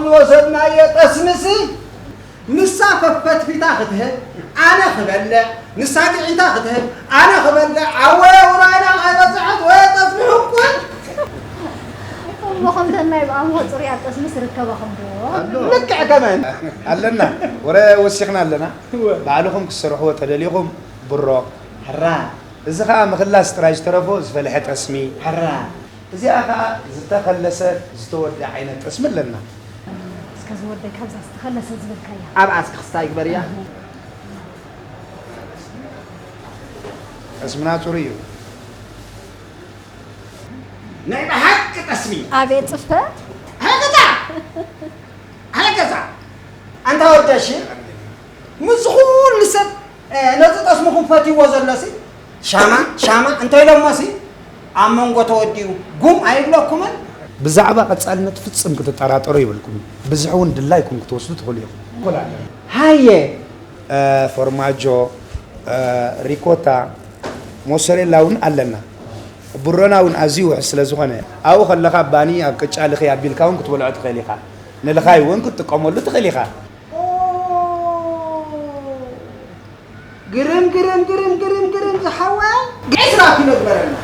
ዝወሰድናዮ ጠስምሲ ንሳ ፈፈትፊታ ክትህብ ኣነ ክበልዕ፣ ንሳ ግዒታ ክትህብ ኣነ ክበልዕ፣ ኣወ ውራይና ኣይበጽሐት ወየ ጠስሚ ሕቁን። እሞ ከምተን ናይ ብኣምሆ ጽሩያት ጠስምስ ርከበኹም ዶ? ልክዕ ከመን ኣለና። ወረ ወሲኽና ኣለና። ባዕልኹም ክትሰርሕዎ ተደሊኹም ብሮ። ሕራ እዚ ኸዓ ምኽላስ ጥራይ ዝተረፎ ዝፈለሐ ጠስሚ። ሕራ እዚኣ ኸዓ ዝተኸለሰት ዝተወድአ ዓይነት ጠስሚ ኣለና። እስከ ዝወደይ ካብዛ ዝተኸለሰ ዝበልካያ። ኣብ ኣስክ ክስታይ ግበርያ። ጠስምና ጽሩይ እዩ። ናይ ብሓቂ ጠስሚ ኣቤት ጽፈት። ሃገዛ ሃገዛ ኣንታ ወደሽ ምስ ኩሉ ሰብ ነዚ ጠስምኹም ፈትይዎ ዘሎሲ ሻማ ሻማ እንተ ኢሎሞሲ ኣብ መንጎ ተወዲኡ ጉም ኣይብለኩምን። ብዛዕባ ቀጻልነት ፍጽም ክትጠራጠሩ የብልኩም። ብዝሕ እውን ድላይኩም ክትወስዱ ትኽእሉ ኢኹም። ሃየ ፎርማጆ፣ ሪኮታ፣ ሞሰሬላ እውን ኣለና። ብሮና እውን ኣዝዩ ውሕስ ስለ ዝኾነ ኣብኡ ከለኻ ባኒ ኣብ ቅጫ ልኺ ኣቢልካ እውን ክትበልዖ ትኽእል ኢኻ። ንልኻይ እውን ክትጥቀመሉ ትኽእል ኢኻ። ግርም ግርም ግርም ግርም ግርም ዝሓወ ዕስራ ኪሎ ግበረልና።